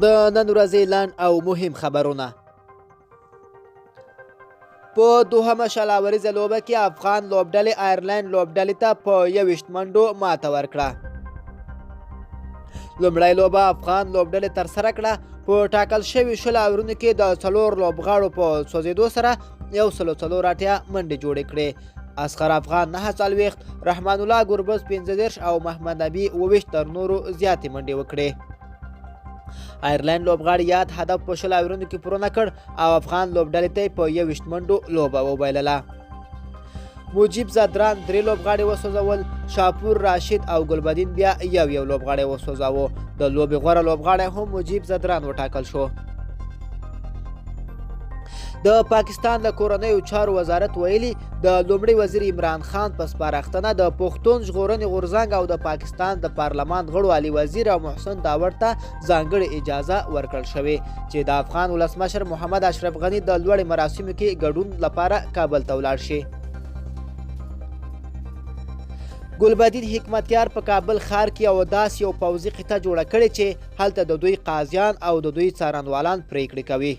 د نن ورځې لنډ او مهم خبرونه. په دوهمه 20 اوریزه لوبه کې افغان لوبډلې آیرلینډ لوبډلې ته په 21 منډو ماته ورکړه. لومړی لوبه افغان لوبډلې ترسره کړه. په ټاکل شوي 20 اورونو کې د 4 لوبغاړو په سوځېدو سره 184 منډې جوړې کړې. اصغر افغان 49، رحمان الله ګربز 35 او محمد نبي 27 تر نورو زیاتې منډې وکړې. آیرلینډ لوبغاړي یاد هدف په 20 اورونو کې پوره نه کړ او افغان لوبډلې ته په 21 منډو لوبه وبایلله. مجیب زدران 3 لوبغاړي وسوځول، شاپور راشد او ګلبدین بیا یو یو لوبغاړی وسوځاوه. د لوبې غوره لوبغاړی هم مجیب زدران وټاکل شو. د پاکستان د کورنیو چارو وزارت ویلي، د لومړي وزیر عمران خان په سپارښتنه د پښتون ژغورنې غورځنګ او د پاکستان د پارلمان غړو علي وزیر او محسن داوړ ته ځانګړې اجازه ورکړل شوې چې د افغان ولسمشر محمد اشرف غني د لوړې مراسمو کې ګډون لپاره کابل ته ولاړ شي. ګلبدین حکمتیار په کابل ښار کې یوه داسې یو پوځي قطعه جوړه کړې چې هلته د دوی قاضیان او د دوی څارنوالان پرېکړې کوي.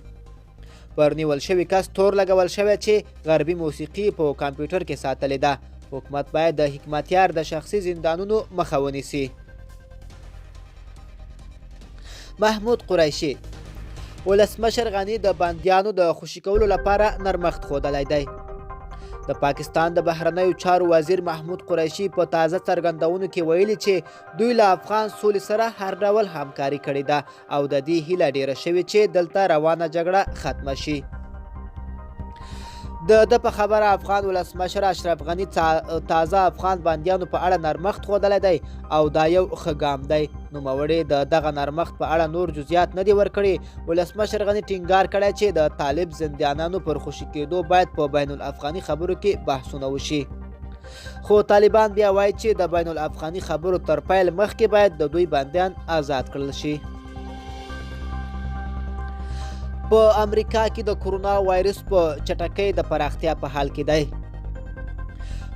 پر نیول شوي کس تور لګول شوی چې غربي موسیقي په کمپیوټر کې ساتلې ده. حکومت باید د حکمتیار د شخصي زندانونو مخه ونیسي. محمود قریشي: ولسمشر غني د بندیانو د خوشي کولو لپاره نرمښت ښودلی دی. د پاکستان د بهرنیو چارو وزیر محمود قریشي په تازه څرګندونو کې ویلي چې دوی له افغان سولې سره هر ډول همکاري کړې ده او د دې هیله ډیره شوې چې دلته روانه جګړه ختمه شي. د ده په خبره افغان ولسمشر اشرف غني تازه افغان بندیانو په اړه نرمښت ښودلی دی او دا یو ښه ګام دی. نوموړي د دغه نرمښت په اړه نور جزئیات نه دي ورکړي. ولسمشر غني ټینګار کړی چې د طالب زندیانانو پر خوشي کېدو باید په بین الافغاني خبرو کې بحثونه وشي. خو طالبان بیا وایي چې د بین الافغاني خبرو تر پیل مخکې باید د دوی بندیان آزاد کړل شي. په امریکا کې د کرونا وایرس په چټکۍ د پراختیا په حال کې دی.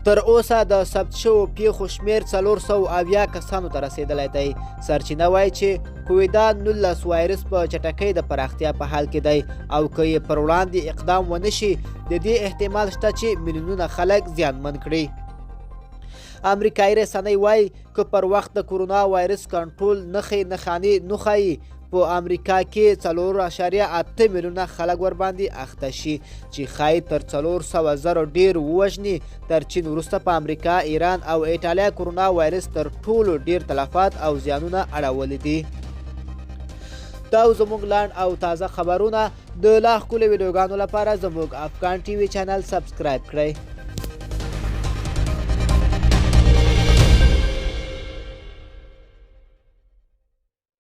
تر اوسه د ثبت شوو پیښو شمېر 470 کسانو ته رسېدلی دی. سرچینه وایي چې کوویډ 19 وایرس په چټکۍ د پراختیا په حال کې دی او که یې پر وړاندې اقدام ونه شي د دې احتمال شته چې میلیونونه خلک زیانمن کړي. امریکایي رسنۍ وایي که پر وخت د کرونا وایرس کنټرول نښې نښانې نښایي په امریکا کې 4.8 میلیونه خلک ورباندې اخته شي چې ښایي تر 400,000 ډېر ووژني. تر چین وروسته په امریکا، ایران او ایټالیا کرونا وایرس تر ټولو ډېر تلفات او زیانونه اړولي دي. دا زموږ لنډ او تازه خبرونه. د لا ښکلو ویډیوګانو لپاره زموږ افغان ټي وي چینل سبسکرایب کړئ.